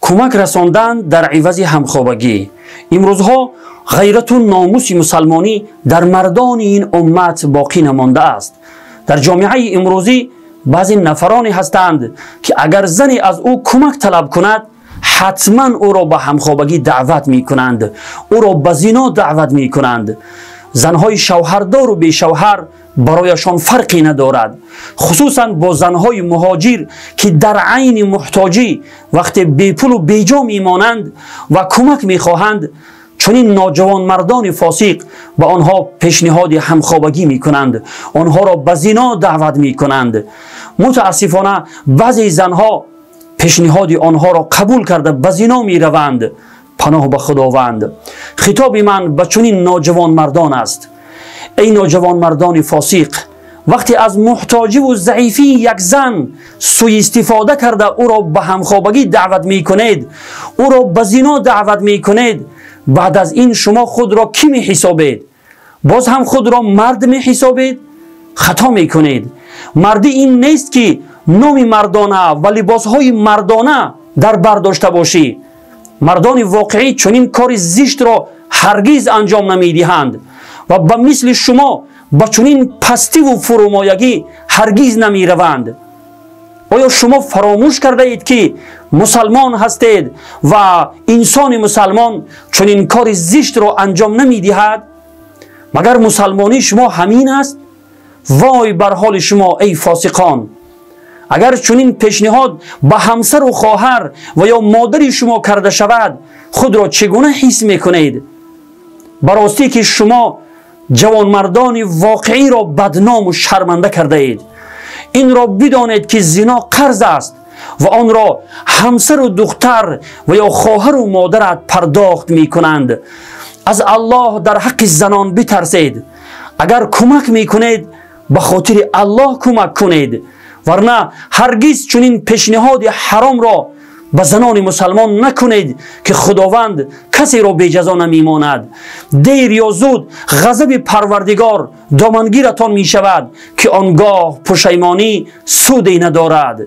Кӯмак расондан дар ивази ҳамхобагӣ. Имрӯзҳо ғайрату номуси мусалмонӣ дар мардони ин уммат боқӣ намондааст. Дар ҷомеаи имрӯзӣ баъзе нафароне ҳастанд, ки агар зане аз ӯ кӯмак талаб кунад, ҳатман ӯро ба ҳамхобагӣ даъват мекунанд, ӯро ба зино даъват мекунанд. Занҳои шавҳардору бешавҳар барояшон фарқе надорад, хусусан бо занҳои муҳоҷир, ки дар айни муҳтоҷӣ вақте бепулу беҷо мемонанд ва кӯмак мехоҳанд, чунин ноҷавонмардони фосиқ ба онҳо пешниҳоди ҳамхобагӣ мекунанд, онҳоро ба зино даъват мекунанд. Мутаассифона, баъзе занҳо пешниҳоди онҳоро қабул карда ба зино мераванд. Паноҳ ба Худованд. Хитоби ман ба чунин ноҷавонмардон аст: эй ноҷавонмардони фосиқ, вақте аз муҳтоҷиву заифии як зан сӯистифода карда ӯро ба ҳамхобагӣ даъват мекунед, ӯро ба зино даъват мекунед, баъд аз ин шумо худро кӣ меҳисобед? Боз ҳам худро мард меҳисобед? Хато мекунед. Мардӣ ин нест, ки номи мардона ва либосҳои мардона дар бар дошта бошӣ. Мардони воқеӣ чунин кори зиштро ҳаргиз анҷом намедиҳанд ва ба мисли шумо ба чунин пастиву фурӯмоягӣ ҳаргиз намераванд. Оё шумо фаромӯш кардаед, ки мусалмон ҳастед ва инсони мусалмон чунин кори зиштро анҷом намедиҳад? Магар мусалмонии шумо ҳамин аст? Вой бар ҳоли шумо, эй фосиқон! Агар чунин пешниҳод ба ҳамсару хоҳар ва ё модари шумо карда шавад, худро чӣ гуна ҳис мекунед? Ба ростӣ, ки шумо ҷавонмардони воқеиро бадному шарманда кардаед. Инро бидонед, ки зино қарз аст ва онро ҳамсару духтар ва ё хоҳару модарат пардохт мекунанд. Аз Аллоҳ дар ҳаққи занон битарсед. Агар кӯмак мекунед, ба хотири Аллоҳ кӯмак кунед, варна ҳаргиз чунин пешниҳоди ҳаромро ба занони мусалмон накунед, ки Худованд касеро беҷазо намемонад. Дер ё зуд ғазаби Парвардигор домангиратон мешавад, ки он гоҳ пушаймонӣ суде надорад.